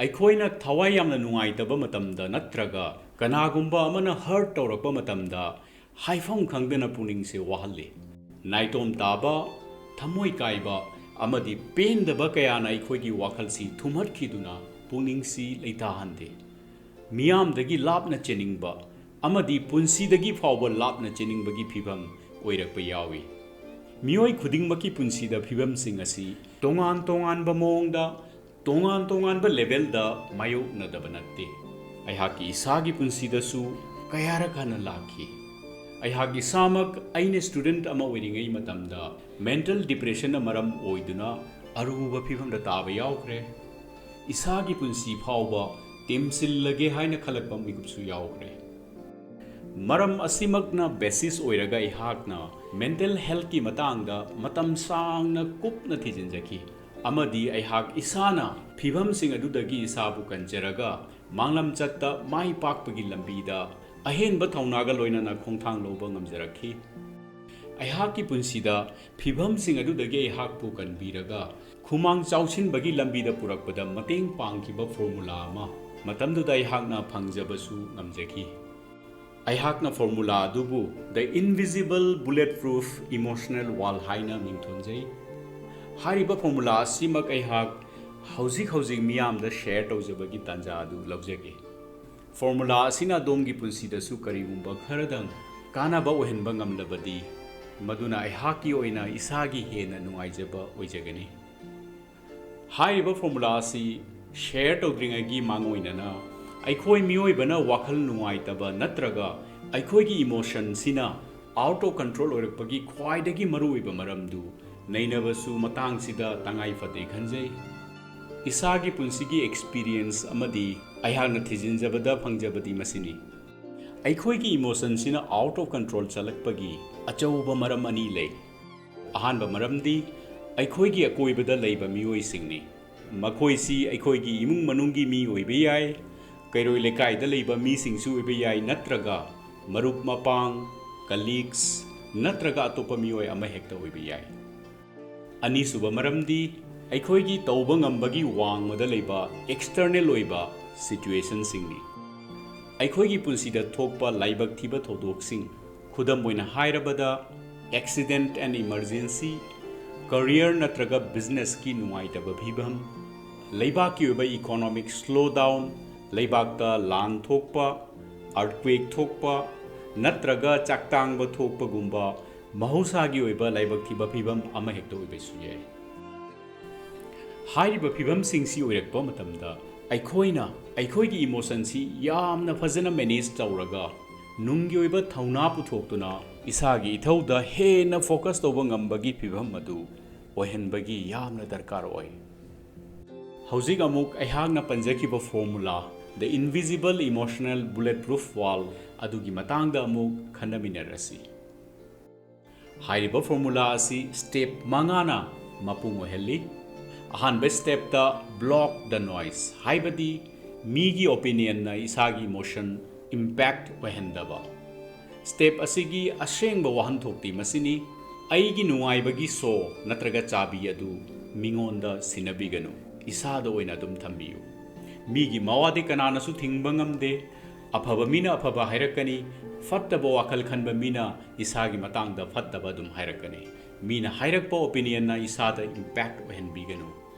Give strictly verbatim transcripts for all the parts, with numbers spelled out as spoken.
ꯑꯩꯈꯣꯏꯅ ꯊꯋꯥꯏ ꯌꯥꯝꯅ ꯅꯨꯡꯉꯥꯏꯇꯕ ꯃꯇꯝꯗ ꯅꯠꯇ꯭ꯔꯒ ꯀꯅꯥꯒꯨꯝꯕ ꯑꯃꯅ ꯍꯔꯠ ꯇꯧꯔꯛꯄ ꯃꯇꯝꯗ ꯍꯥꯏꯐꯝ ꯈꯪꯗꯅ ꯄꯨꯛꯅꯤꯡꯁꯦ ꯋꯥꯍꯜꯂꯤ꯫ ꯅꯥꯏꯇꯣꯝ ꯇꯥꯕ, ꯊꯃꯣꯏ ꯀꯥꯏꯕ ꯑꯃꯗꯤ ꯄꯦꯟꯗꯕ ꯀꯌꯥꯅ ꯑꯩꯈꯣꯏꯒꯤ ꯋꯥꯈꯜꯁꯤ ꯊꯨꯝꯍꯠꯈꯤꯗꯨꯅ ꯄꯨꯛꯅꯤꯡꯁꯤ ꯂꯩꯇꯥꯍꯟꯗꯦ꯫ ꯃꯤꯌꯥꯝꯗꯒꯤ ꯂꯥꯞꯅ ꯆꯦꯟꯅꯤꯡꯕ ꯑꯃꯗꯤ ꯄꯨꯟꯁꯤꯗꯒꯤ ꯐꯥꯎꯕ ꯂꯥꯞꯅ ꯆꯦꯟꯅꯤꯡꯕꯒꯤ ꯐꯤꯚꯝ ꯑꯣꯏꯔꯛꯄ ꯌꯥꯎꯏ꯫ ꯃꯤꯑꯣꯏ ꯈꯨꯗꯤꯡꯃꯛꯀꯤ ꯄꯨꯟꯁꯤꯗ ꯐꯤꯚꯝꯁꯤꯡ ꯑꯁꯤ ꯇꯣꯉꯥꯟ ꯇꯣꯉꯥꯟꯕ ꯃꯑꯣꯡꯗ, ꯇꯣꯉꯥꯟ ꯇꯣꯉꯥꯟꯕ ꯂꯦꯚꯦꯜꯗ ꯃꯥꯌꯣꯛꯅꯗꯕ ꯅꯠꯇꯦ꯫ ꯑꯩꯍꯥꯛꯀꯤ ꯏꯁꯥꯒꯤ ꯄꯨꯟꯁꯤꯗꯁꯨ ꯀꯌꯥꯔꯛ ꯍꯥꯟꯅ ꯂꯥꯛꯈꯤ꯫ ꯑꯩꯍꯥꯛ ꯏꯁꯥꯃꯛ ꯑꯩꯅ ꯁ꯭ꯇꯨꯗꯦꯟꯠ ꯑꯃ ꯑꯣꯏꯔꯤꯉꯩ ꯃꯇꯝꯗ ꯃꯦꯟꯇꯜ ꯗꯤꯄ꯭ꯔꯦꯁꯟꯅ ꯃꯔꯝ ꯑꯣꯏꯗꯨꯅ ꯑꯔꯨꯕ ꯐꯤꯚꯝꯗ ꯇꯥꯕ ꯌꯥꯎꯈ꯭ꯔꯦ꯫ ꯏꯁꯥꯒꯤ ꯄꯨꯟꯁꯤ ꯐꯥꯎꯕ ꯇꯦꯝꯁꯤꯜꯂꯒꯦ ꯍꯥꯏꯅ ꯈꯜꯂꯛꯄ ꯃꯤꯀꯨꯞꯁꯨ ꯌꯥꯎꯈ꯭ꯔꯦ꯫ ꯃꯔꯝ ꯑꯁꯤꯃꯛꯅ ꯕꯦꯁꯤꯁ ꯑꯣꯏꯔꯒ ꯑꯩꯍꯥꯛꯅ ꯃꯦꯟꯇꯜ ꯍꯦꯜꯊꯀꯤ ꯃꯇꯥꯡꯗ ꯃꯇꯝ ꯁꯥꯡꯅ ꯀꯨꯞꯅ ꯊꯤꯖꯤꯟꯖꯈꯤ, ꯑꯃꯗꯤ ꯑꯩꯍꯥꯛ ꯏꯁꯥꯅ ꯐꯤꯚꯝꯁꯤꯡ ꯑꯗꯨꯗꯒꯤ ꯏꯁꯥꯕꯨ ꯀꯟꯖꯔꯒ ꯃꯥꯡꯂꯝꯆꯠꯇ ꯃꯥꯏ ꯄꯥꯛꯄꯒꯤ ꯂꯝꯕꯤꯗ ꯑꯍꯦꯟꯕ ꯊꯧꯅꯥꯒ ꯂꯣꯏꯅꯅ ꯈꯣꯡꯊꯥꯡ ꯂꯧꯕ ꯉꯝꯖꯔꯛꯈꯤ꯫ ꯑꯩꯍꯥꯛꯀꯤ ꯄꯨꯟꯁꯤꯗ ꯐꯤꯚꯝꯁꯤꯡ ꯑꯗꯨꯗꯒꯤ ꯑꯩꯍꯥꯛꯄꯨ ꯀꯟꯕꯤꯔꯒ ꯈꯨꯃꯥꯡ ꯆꯥꯎꯁꯤꯟꯕꯒꯤ ꯂꯝꯕꯤꯗ ꯄꯨꯔꯛꯄꯗ ꯃꯇꯦꯡ ꯄꯥꯡꯈꯤꯕ ꯐꯣꯔꯃꯨꯂꯥ ꯑꯃ ꯃꯇꯝꯗꯨꯗ ꯑꯩꯍꯥꯛꯅ ꯐꯪꯖꯕꯁꯨ ꯉꯝꯖꯈꯤ꯫ ꯑꯩꯍꯥꯛꯅ ꯐꯣꯔꯃꯨꯂꯥ ꯑꯗꯨꯕꯨ The Invisible Bulletproof Emotional Wall ꯍꯥꯏꯅ ꯃꯤꯡꯊꯣꯟꯖꯩ꯫ ꯍꯥꯏꯔꯤꯕ ꯐꯣꯔꯃꯨꯂꯥ ꯑꯁꯤꯃꯛ ꯑꯩꯍꯥꯛ ꯍꯧꯖꯤꯛ ꯍꯧꯖꯤꯛ ꯃꯤꯌꯥꯝꯗ ꯁꯦꯌꯔ ꯇꯧꯖꯕꯒꯤ ꯇꯥꯟꯖꯥ ꯑꯗꯨ ꯂꯧꯖꯒꯦ꯫ ꯐꯣꯔꯃꯨꯂꯥ ꯑꯁꯤꯅ ꯑꯗꯣꯝꯒꯤ ꯄꯨꯟꯁꯤꯗꯁꯨ ꯀꯔꯤꯒꯨꯝꯕ ꯈꯔꯗꯪ ꯀꯥꯟꯅꯕ ꯑꯣꯏꯍꯟꯕ ꯉꯝꯂꯕꯗꯤ, ꯃꯗꯨꯅ ꯑꯩꯍꯥꯛꯀꯤ ꯑꯣꯏꯅ ꯏꯁꯥꯒꯤ ꯍꯦꯟꯅ ꯅꯨꯡꯉꯥꯏꯖꯕ ꯑꯣꯏꯖꯒꯅꯤ꯫ ꯍꯥꯏꯔꯤꯕ ꯐꯣꯔꯃꯨꯂꯥ ꯑꯁꯤ ꯁꯦꯌꯔ ꯇꯧꯗ꯭ꯔꯤꯉꯩꯒꯤ ꯃꯥꯡꯑꯣꯏꯅꯅ, ꯑꯩꯈꯣꯏ ꯃꯤꯑꯣꯏꯕꯅ ꯋꯥꯈꯜ ꯅꯨꯡꯉꯥꯏꯇꯕ ꯅꯠꯇ꯭ꯔꯒ ꯑꯩꯈꯣꯏꯒꯤ ꯏꯃꯣꯁꯟꯁꯤꯅ ꯑꯥꯎꯠ ꯑꯣꯐ ꯀꯟꯇ꯭ꯔꯣꯜ ꯑꯣꯏꯔꯛꯄꯒꯤ ꯈ꯭ꯋꯥꯏꯗꯒꯤ ꯃꯔꯨꯑꯣꯏꯕ ꯃꯔꯝꯗꯨ ꯅꯩꯅꯕꯁꯨ ꯃꯇꯥꯡꯁꯤꯗ ꯇꯉꯥꯏ ꯐꯗꯦ ꯈꯟꯖꯩ꯫ ꯏꯁꯥꯒꯤ ꯄꯨꯟꯁꯤꯒꯤ ꯑꯦꯛꯁꯄꯤꯔꯤꯌꯦꯟꯁ ꯑꯃꯗꯤ ꯑꯩꯍꯥꯛꯅ ꯊꯤꯖꯤꯟꯖꯕꯗ ꯐꯪꯖꯕꯗꯤ ꯃꯁꯤꯅꯤ꯫ ꯑꯩꯈꯣꯏꯒꯤ ꯏꯃꯣꯁꯟꯁꯤꯅ ꯑꯥꯎꯠ ꯑꯣꯐ ꯀꯟꯇ꯭ꯔꯣꯜ ꯆꯠꯂꯛꯄꯒꯤ ꯑꯆꯧꯕ ꯃꯔꯝ ꯑꯅꯤ ꯂꯩ꯫ ꯑꯍꯥꯟꯕ ꯃꯔꯝꯗꯤ ꯑꯩꯈꯣꯏꯒꯤ ꯑꯀꯣꯏꯕꯗ ꯂꯩꯕ ꯃꯤꯑꯣꯏꯁꯤꯡꯅꯤ꯫ ꯃꯈꯣꯏꯁꯤ ꯑꯩꯈꯣꯏꯒꯤ ꯏꯃꯨꯡ ꯃꯅꯨꯡꯒꯤ ꯃꯤ ꯑꯣꯏꯕ ꯌꯥꯏ, ꯀꯩꯔꯣꯏ ꯂꯩꯀꯥꯏꯗ ꯂꯩꯕ ꯃꯤꯁꯤꯡꯁꯨ ꯑꯣꯏꯕ ꯌꯥꯏ, ꯅꯠꯇ꯭ꯔꯒ ꯃꯔꯨꯞ ꯃꯄꯥꯡ, ꯀꯂꯤꯒꯁ, ꯅꯠꯇ꯭ꯔꯒ ꯑꯇꯣꯞꯄ ꯃꯤꯑꯣꯏ ꯑꯃꯍꯦꯛꯇ ꯑꯣꯏꯕ ꯌꯥꯏ꯫ ꯑꯅꯤꯁꯨꯕ ꯃꯔꯝꯗꯤ ꯑꯩꯈꯣꯏꯒꯤ ꯇꯧꯕ ꯉꯝꯕꯒꯤ ꯋꯥꯡꯃꯗ ꯂꯩꯕ ꯑꯦꯛꯁꯇꯔꯅꯦꯜ ꯑꯣꯏꯕ ꯁꯤꯆꯨꯋꯦꯁꯟꯁꯤꯡꯅꯤ꯫ ꯑꯩꯈꯣꯏꯒꯤ ꯄꯨꯟꯁꯤꯗ ꯊꯣꯛꯄ ꯂꯥꯏꯕꯛ ꯊꯤꯕ ꯊꯧꯗꯣꯛꯁꯤꯡ, ꯈꯨꯗꯝ ꯑꯣꯏꯅ ꯍꯥꯏꯔꯕꯗ, accident and emergency, career ꯅꯠꯇ꯭ꯔꯒ ꯕꯤꯖꯤꯅꯦꯁꯀꯤ ꯅꯨꯡꯉꯥꯏꯇꯕ ꯐꯤꯕꯝ, ꯂꯩꯕꯥꯛꯀꯤ ꯑꯣꯏꯕ ꯏꯀꯣꯅꯣꯃꯤꯛ ꯁ꯭ꯂꯣ ꯗꯥꯎꯟ, ꯂꯩꯕꯥꯛꯇ ꯂꯥꯟ ꯊꯣꯛꯄ, ꯑꯥꯔꯠꯀ꯭ꯋꯦꯛ ꯊꯣꯛꯄ, ꯅꯠꯇ꯭ꯔꯒ ꯆꯥꯛꯇꯥꯡꯕ ꯊꯣꯛꯄꯒꯨꯝꯕ ꯃꯍꯧꯁꯥꯒꯤ ꯑꯣꯏꯕ ꯂꯥꯏꯕꯛ ꯊꯤꯕ ꯐꯤꯕꯝ ꯑꯃꯍꯦꯛꯇ ꯑꯣꯏꯕꯁꯨ ꯌꯥꯏ꯫ ꯍꯥꯏꯔꯤꯕ ꯐꯤꯕꯝꯁꯤꯡꯁꯤ ꯑꯣꯏꯔꯛꯄ ꯃꯇꯝꯗ, ꯑꯩꯈꯣꯏꯅ ꯑꯩꯈꯣꯏꯒꯤ ꯏꯃꯣꯁꯟꯁꯤ ꯌꯥꯝꯅ ꯐꯖꯅ ꯃꯦꯅꯦꯖ ꯇꯧꯔꯒ, ꯅꯨꯡꯒꯤ ꯑꯣꯏꯕ ꯊꯧꯅꯥ ꯄꯨꯊꯣꯛꯇꯨꯅ, ꯏꯁꯥꯒꯤ ꯏꯊꯧꯗ ꯍꯦꯟꯅ ꯐꯣꯀꯁ ꯇꯧꯕ ꯉꯝꯕꯒꯤ ꯐꯤꯕꯝ ꯑꯗꯨ ꯑꯣꯏꯍꯟꯕꯒꯤ ꯌꯥꯝꯅ ꯗꯔꯀꯥꯔ ꯑꯣꯏ꯫ ꯍꯧꯖꯤꯛ ꯑꯃꯨꯛ ꯑꯩꯍꯥꯛꯅ ꯄꯟꯖꯈꯤꯕ formula, The Invisible Emotional Bulletproof Wall, ꯑꯗꯨꯒꯤ ꯃꯇꯥꯡꯗ ꯑꯃꯨꯛ ꯈꯟꯅꯃꯤꯟꯅꯔꯁꯤ꯫ ꯍꯥꯏꯔꯤꯕ ꯐꯣꯔꯃꯨꯂꯥ ꯑꯁꯤ ꯁ꯭ꯇꯦꯞ ꯃꯉꯥꯅ ꯃꯄꯨꯡ ꯑꯣꯏꯍꯜꯂꯤ꯫ ꯑꯍꯥꯟꯕ ꯁ꯭ꯇꯦꯞꯇ block the noise, ꯍꯥꯏꯕꯗꯤ ꯃꯤꯒꯤ ꯑꯣꯄꯤꯅꯤꯌꯟꯅ ꯏꯁꯥꯒꯤ ꯏꯃꯣꯁꯟ ꯏꯝꯄꯦꯛ ꯑꯣꯏꯍꯟꯗꯕ꯫ ꯁ꯭ꯇꯦꯞ ꯑꯁꯤꯒꯤ ꯑꯁꯦꯡꯕ ꯋꯥꯍꯟꯊꯣꯛꯇꯤ ꯃꯁꯤꯅꯤ: ꯑꯩꯒꯤ ꯅꯨꯡꯉꯥꯏꯕꯒꯤ ꯁꯣ ꯅꯠꯇ꯭ꯔꯒ ꯆꯥꯕꯤ ꯑꯗꯨ ꯃꯤꯉꯣꯟꯗ ꯁꯤꯟꯅꯕꯤꯒꯅꯨ, ꯏꯁꯥꯗ ꯑꯣꯏꯅ ꯑꯗꯨꯝ ꯊꯝꯕꯤꯌꯨ꯫ ꯃꯤꯒꯤ ꯃꯋꯥꯗꯤ ꯀꯅꯥꯅꯁꯨ ꯊꯤꯡꯕ ꯉꯝꯗꯦ꯫ ꯑꯐꯕ ꯃꯤꯅ ꯑꯐꯕ ꯍꯥꯏꯔꯛꯀꯅꯤ, ꯐꯠꯇꯕ ꯋꯥꯈꯜ ꯈꯟꯕ ꯃꯤꯅ ꯏꯁꯥꯒꯤ ꯃꯇꯥꯡꯗ ꯐꯠꯇꯕ ꯑꯗꯨꯝ ꯍꯥꯏꯔꯛꯀꯅꯤ꯫ ꯃꯤꯅ ꯍꯥꯏꯔꯛꯄ ꯑꯣꯄꯤꯅꯤꯌꯟꯅ ꯏꯁꯥꯗ ꯏꯝꯄꯦꯛ ꯑꯣꯏꯍꯟꯕꯤꯒꯅꯨ꯫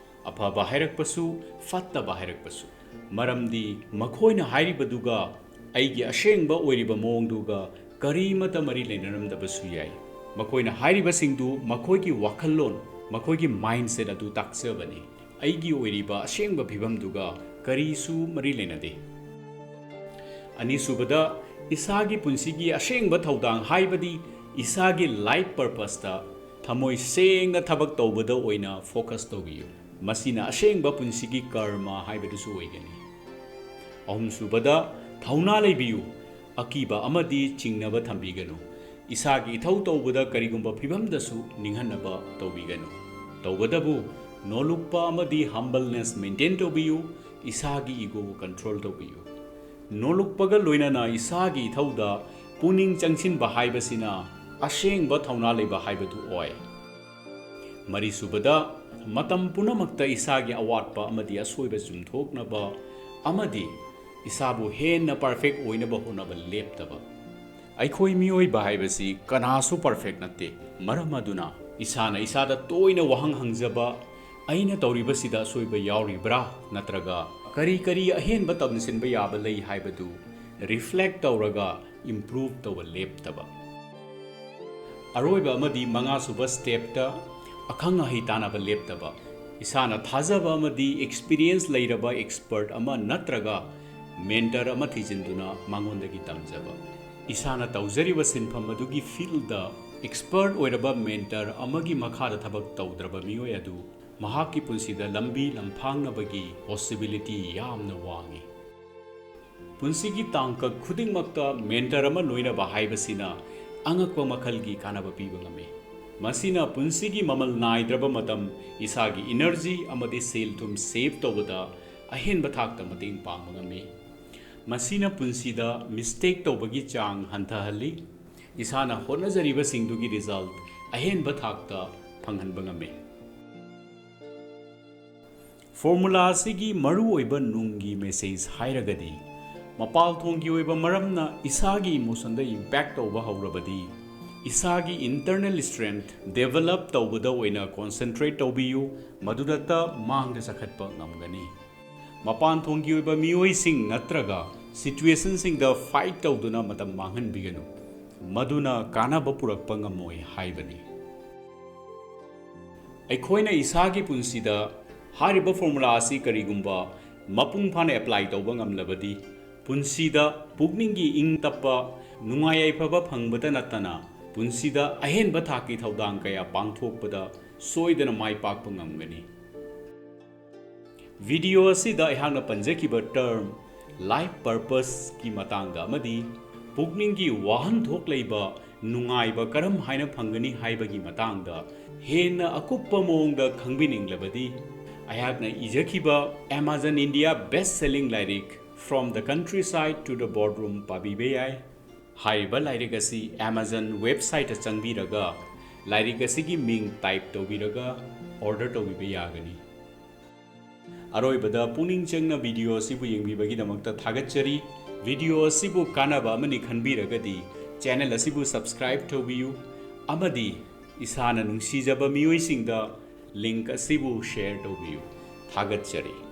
ꯑꯐꯕ ꯍꯥꯏꯔꯛꯄꯁꯨ, ꯐꯠꯇꯕ ꯍꯥꯏꯔꯛꯄꯁꯨ, ꯃꯔꯝꯗꯤ ꯃꯈꯣꯏꯅ ꯍꯥꯏꯔꯤꯕꯗꯨꯒ ꯑꯩꯒꯤ ꯑꯁꯦꯡꯕ ꯑꯣꯏꯔꯤꯕ ꯃꯑꯣꯡꯗꯨꯒ ꯀꯔꯤꯃꯠꯇ ꯃꯔꯤ ꯂꯩꯅꯔꯝꯗꯕꯁꯨ ꯌꯥꯏ꯫ ꯃꯈꯣꯏꯅ ꯍꯥꯏꯔꯤꯕꯁꯤꯡꯗꯨ ꯃꯈꯣꯏꯒꯤ ꯋꯥꯈꯜꯂꯣꯟ, ꯃꯈꯣꯏꯒꯤ ꯃꯥꯏꯟꯁꯦꯠ ꯑꯗꯨ ꯇꯥꯛꯆꯕꯅꯤ꯫ ꯑꯩꯒꯤ ꯑꯣꯏꯔꯤꯕ ꯑꯁꯦꯡꯕ ꯐꯤꯕꯝꯗꯨꯒ ꯀꯔꯤꯁꯨ ꯃꯔꯤ ꯂꯩꯅꯗꯦ꯫ ꯑꯅꯤꯁꯨꯕꯗ, ꯏꯁꯥꯒꯤ ꯄꯨꯟꯁꯤꯒꯤ ꯑꯁꯦꯡꯕ ꯊꯧꯗꯥꯡ, ꯍꯥꯏꯕꯗꯤ ꯏꯁꯥꯒꯤ ꯂꯥꯏꯐ ꯄꯔꯄꯁꯇ ꯊꯃꯣꯏ ꯁꯦꯡꯅ ꯊꯕꯛ ꯇꯧꯕꯗ ꯑꯣꯏꯅ ꯐꯣꯀꯁ ꯇꯧꯕꯤꯌꯨ꯫ ꯃꯁꯤꯅ ꯑꯁꯦꯡꯕ ꯄꯨꯟꯁꯤꯒꯤ ꯀꯔꯃ ꯍꯥꯏꯕꯗꯨꯁꯨ ꯑꯣꯏꯒꯅꯤ꯫ ꯑꯍꯨꯝꯁꯨꯕꯗ, ꯊꯧꯅꯥ ꯂꯩꯕꯤꯌꯨ꯫ ꯑꯀꯤꯕ ꯑꯃꯗꯤ ꯆꯤꯡꯅꯕ ꯊꯝꯕꯤꯒꯅꯨ꯫ ꯏꯁꯥꯒꯤ ꯏꯊꯧ ꯇꯧꯕꯗ ꯀꯔꯤꯒꯨꯝꯕ ꯐꯤꯕꯝꯗꯁꯨ ꯅꯤꯡꯍꯟꯅꯕ ꯇꯧꯕꯤꯒꯅꯨ꯫ ꯇꯧꯕꯇꯕꯨ, ꯅꯣꯂꯨꯛꯄ ꯑꯃꯗꯤ ꯍꯝꯕꯜꯅꯦꯁ ꯃꯦꯟꯇꯦꯟ ꯇꯧꯕꯤꯌꯨ꯫ ꯏꯁꯥꯒꯤ ꯏꯒꯣ ꯀꯟꯇ꯭ꯔꯣꯜ ꯇꯧꯕꯤꯌꯨ꯫ ꯅꯣꯂꯨꯛꯄꯒ ꯂꯣꯏꯅꯅ ꯏꯁꯥꯒꯤ ꯏꯊꯧꯗ ꯄꯨꯛꯅꯤꯡ ꯆꯪꯁꯤꯟꯕ ꯍꯥꯏꯕꯁꯤꯅ ꯑꯁꯦꯡꯕ ꯊꯧꯅꯥ ꯂꯩꯕ ꯍꯥꯏꯕꯗꯨ ꯑꯣꯏ꯫ ꯃꯔꯤꯁꯨꯕꯗ, ꯃꯇꯝ ꯄꯨꯝꯅꯃꯛꯇ ꯏꯁꯥꯒꯤ ꯑꯋꯥꯠꯄ ꯑꯃꯗꯤ ꯑꯁꯣꯏꯕ ꯆꯨꯝꯊꯣꯛꯅꯕ ꯑꯃꯗꯤ ꯏꯁꯥꯕꯨ ꯍꯦꯟꯅ ꯄꯔꯐꯦꯛ ꯑꯣꯏꯅꯕ ꯍꯣꯠꯅꯕ ꯂꯦꯞꯇꯕ꯫ ꯑꯩꯈꯣꯏ ꯃꯤꯑꯣꯏꯕ ꯍꯥꯏꯕꯁꯤ ꯀꯅꯥꯁꯨ ꯄꯔꯐꯦꯛ ꯅꯠꯇꯦ꯫ ꯃꯔꯝ ꯑꯗꯨꯅ ꯏꯁꯥꯅ ꯏꯁꯥꯗ ꯇꯣꯏꯅ ꯋꯥꯍꯪ ꯍꯪꯖꯕ, "ꯑꯩꯅ ꯇꯧꯔꯤꯕꯁꯤꯗ ꯑꯁꯣꯏꯕ ꯌꯥꯎꯔꯤꯕ꯭ꯔꯥ?" ꯅꯠꯇ꯭ꯔꯒ "ꯀꯔꯤ ꯀꯔꯤ ꯑꯍꯦꯟꯕ ꯇꯝꯁꯤꯟꯕ ꯌꯥꯕ ꯂꯩ?" ꯍꯥꯏꯕꯗꯨ ꯔꯤꯐ꯭ꯂꯦꯛ ꯇꯧꯔꯒ ꯏꯝꯄ꯭ꯔꯨꯚ ꯇꯧꯕ ꯂꯦꯞꯇꯕ꯫ ꯑꯔꯣꯏꯕ ꯑꯃꯗꯤ ꯃꯉꯥꯁꯨꯕ ꯁ꯭ꯇꯦꯞꯇ ꯑꯈꯪ ꯑꯍꯩ ꯇꯥꯟꯅꯕ ꯂꯦꯞꯇꯕ꯫ ꯏꯁꯥꯅ ꯊꯥꯖꯕ ꯑꯃꯗꯤ ꯑꯦꯛꯁꯄꯤꯔꯤꯌꯦꯟꯁ ꯂꯩꯔꯕ ꯑꯦꯛꯁꯄꯔꯠ ꯑꯃ ꯅꯠꯇ꯭ꯔꯒ ꯃꯦꯟꯇꯔ ꯑꯃ ꯊꯤꯖꯤꯟꯗꯨꯅ ꯃꯉꯣꯟꯗꯒꯤ ꯇꯝꯖꯕ꯫ ꯏꯁꯥꯅ ꯇꯧꯖꯔꯤꯕ ꯁꯤꯟꯐꯝ ꯑꯗꯨꯒꯤ ꯐꯤꯜꯗ ꯑꯦꯛꯁꯄꯔꯠ ꯑꯣꯏꯔꯕ ꯃꯦꯟꯇꯔ ꯑꯃꯒꯤ ꯃꯈꯥꯗ ꯊꯕꯛ ꯇꯧꯗ꯭ꯔꯕ ꯃꯤꯑꯣꯏ ꯑꯗꯨ ꯃꯍꯥꯛꯀꯤ ꯄꯨꯟꯁꯤꯗ ꯂꯝꯕꯤ ꯂꯝꯐꯥꯡꯅꯕꯒꯤ ꯄꯣꯁꯤꯕꯤꯂꯤꯇꯤ ꯌꯥꯝꯅ ꯋꯥꯡꯏ꯫ ꯄꯨꯟꯁꯤꯒꯤ ꯇꯥꯡꯀꯛ ꯈꯨꯗꯤꯡꯃꯛꯇ ꯃꯦꯟꯇꯔ ꯑꯃ ꯂꯣꯏꯅꯕ ꯍꯥꯏꯕꯁꯤꯅ ꯑꯉꯛꯄ ꯃꯈꯜꯒꯤ ꯀꯥꯟꯅꯕ ꯄꯤꯕ ꯉꯝꯃꯤ꯫ ꯃꯁꯤꯅ ꯄꯨꯟꯁꯤꯒꯤ ꯃꯃꯜ ꯅꯥꯏꯗ꯭ꯔꯕ ꯃꯇꯝ, ꯏꯁꯥꯒꯤ ꯏꯅꯔꯖꯤ ꯑꯃꯗꯤ ꯁꯦꯜ ꯊꯨꯝ ꯁꯦꯚ ꯇꯧꯕꯗ ꯑꯍꯦꯟꯕ ꯊꯥꯛꯇ ꯃꯇꯦꯡ ꯄꯥꯡꯕ ꯉꯝꯃꯤ꯫ ꯃꯁꯤꯅ ꯄꯨꯟꯁꯤꯗ ꯃꯤꯁꯇꯦꯛ ꯇꯧꯕꯒꯤ ꯆꯥꯡ ꯍꯟꯊꯍꯜꯂꯤ꯫ ꯏꯁꯥꯅ ꯍꯣꯠꯅꯖꯔꯤꯕꯁꯤꯡꯗꯨꯒꯤ ꯔꯤꯖꯜꯠ ꯑꯍꯦꯟꯕ ꯊꯥꯛꯇ ꯐꯪꯍꯟꯕ ꯉꯝꯃꯤ꯫ ꯐꯣꯔꯃꯨꯂꯥ ꯑꯁꯤꯒꯤ ꯃꯔꯨꯑꯣꯏꯕ ꯅꯨꯡꯒꯤ ꯃꯦꯁꯦꯖ ꯍꯥꯏꯔꯒꯗꯤ, ꯃꯄꯥꯜ ꯊꯣꯡꯒꯤ ꯑꯣꯏꯕ ꯃꯔꯝꯅ ꯏꯁꯥꯒꯤ ꯏꯃꯣꯁꯟꯗ ꯏꯝꯄꯦꯛ ꯇꯧꯕ ꯍꯧꯔꯕꯗꯤ, ꯏꯁꯥꯒꯤ ꯏꯟꯇꯔꯅꯦꯜ ꯁ꯭ꯇꯔꯦꯡꯊ ꯗꯦꯚꯦꯂꯞ ꯇꯧꯕꯗ ꯑꯣꯏꯅ ꯀꯣꯟꯁꯦꯟꯇ꯭ꯔꯦꯠ ꯇꯧꯕꯤꯌꯨ, ꯃꯗꯨꯗꯇ ꯃꯥꯡꯗ ꯆꯈꯠꯄ ꯉꯝꯒꯅꯤ꯫ ꯃꯄꯥꯟ ꯊꯣꯡꯒꯤ ꯑꯣꯏꯕ ꯃꯤꯑꯣꯏꯁꯤꯡ ꯅꯠꯇ꯭ꯔꯒ ꯁꯤꯆꯨꯋꯦꯁꯟꯁꯤꯡꯗ ꯐꯥꯏꯠ ꯇꯧꯗꯨꯅ ꯃꯇꯝ ꯃꯥꯡꯍꯟꯕꯤꯒꯅꯨ, ꯃꯗꯨꯅ ꯀꯥꯟꯅꯕ ꯄꯨꯔꯛꯄ ꯉꯝꯃꯣꯏ ꯍꯥꯏꯕꯅꯤ꯫ ꯑꯩꯈꯣꯏꯅ ꯏꯁꯥꯒꯤ ꯄꯨꯟꯁꯤꯗ ꯍꯥꯏꯔꯤꯕ ꯐꯣꯔꯃꯨꯂꯥ ꯑꯁꯤ ꯀꯔꯤꯒꯨꯝꯕ ꯃꯄꯨꯡ ꯐꯥꯅ ꯑꯦꯄ꯭ꯂꯥꯏ ꯇꯧꯕ ꯉꯝꯂꯕꯗꯤ, ꯄꯨꯟꯁꯤꯗ ꯄꯨꯛꯅꯤꯡꯒꯤ ꯏꯪ ꯇꯞꯄ, ꯅꯨꯡꯉꯥꯏ ꯌꯥꯏꯐꯕ ꯐꯪꯕꯇ ꯅꯠꯇꯅ, ꯄꯨꯟꯁꯤꯗ ꯑꯍꯦꯟꯕ ꯊꯥꯛꯀꯤ ꯊꯧꯗꯥꯡ ꯀꯌꯥ ꯄꯥꯡꯊꯣꯛꯄꯗ ꯁꯣꯏꯗꯅ ꯃꯥꯏ ꯄꯥꯛꯄ ꯉꯝꯒꯅꯤ꯫ ꯚꯤꯗꯤꯑꯣ ꯑꯁꯤꯗ ꯑꯩꯍꯥꯛꯅ ꯄꯟꯖꯈꯤꯕ ꯇꯔꯝ ꯂꯥꯏꯐ ꯄꯔꯄꯁꯀꯤ ꯃꯇꯥꯡꯗ ꯑꯃꯗꯤ ꯄꯨꯛꯅꯤꯡꯒꯤ ꯋꯥꯍꯟꯊꯣꯛ ꯂꯩꯕ ꯅꯨꯡꯉꯥꯏꯕ ꯀꯔꯝ ꯍꯥꯏꯅ ꯐꯪꯒꯅꯤ ꯍꯥꯏꯕꯒꯤ ꯃꯇꯥꯡꯗ ꯍꯦꯟꯅ ꯑꯀꯨꯞꯄ ꯃꯑꯣꯡꯗ ꯈꯪꯕꯤꯅꯤꯡꯂꯕꯗꯤ, ꯑꯩꯍꯥꯛꯅ ꯏꯖꯈꯤꯕ Amazon India best selling ꯂꯥꯏꯔꯤꯛ From the Countryside to the Boardroom ꯄꯥꯕꯤꯕ ꯌꯥꯏ꯫ ꯍꯥꯏꯔꯤꯕ ꯂꯥꯏꯔꯤꯛ ꯑꯁꯤ Amazon ꯋꯦꯕꯁꯥꯏꯠꯇ ꯆꯪꯕꯤꯔꯒ ꯂꯥꯏꯔꯤꯛ ꯑꯁꯤꯒꯤ ꯃꯤꯡ ꯇꯥꯏꯞ ꯇꯧꯕꯤꯔꯒ ꯑꯣꯔꯗꯔ ꯇꯧꯕꯤꯕ ꯌꯥꯒꯅꯤ꯫ ꯑꯔꯣꯏꯕꯗ ꯄꯨꯛꯅꯤꯡ ꯆꯪꯅ ꯚꯤꯗꯤꯑꯣ ꯑꯁꯤꯕꯨ ꯌꯦꯡꯕꯤꯕꯒꯤꯗꯃꯛꯇ ꯊꯥꯒꯠꯆꯔꯤ꯫ ꯚꯤꯗꯤꯑꯣ ꯑꯁꯤꯕꯨ ꯀꯥꯟꯅꯕ ꯑꯃꯅꯤ ꯈꯟꯕꯤꯔꯒꯗꯤ ꯆꯦꯅꯦꯜ ꯑꯁꯤꯕꯨ ꯁꯕꯁꯀ꯭ꯔꯥꯏꯕ ꯇꯧꯕꯤꯌꯨ ꯑꯃꯗꯤ ꯏꯁꯥꯅ ꯅꯨꯡꯁꯤꯖꯕ ꯃꯤꯑꯣꯏꯁꯤꯡꯗ ꯂꯤꯡꯛ ꯑꯁꯤꯕꯨ ꯁꯦꯌꯔ ꯇꯧꯕꯤꯌꯨ꯫ ꯊꯥꯒꯠꯆꯔꯤ꯫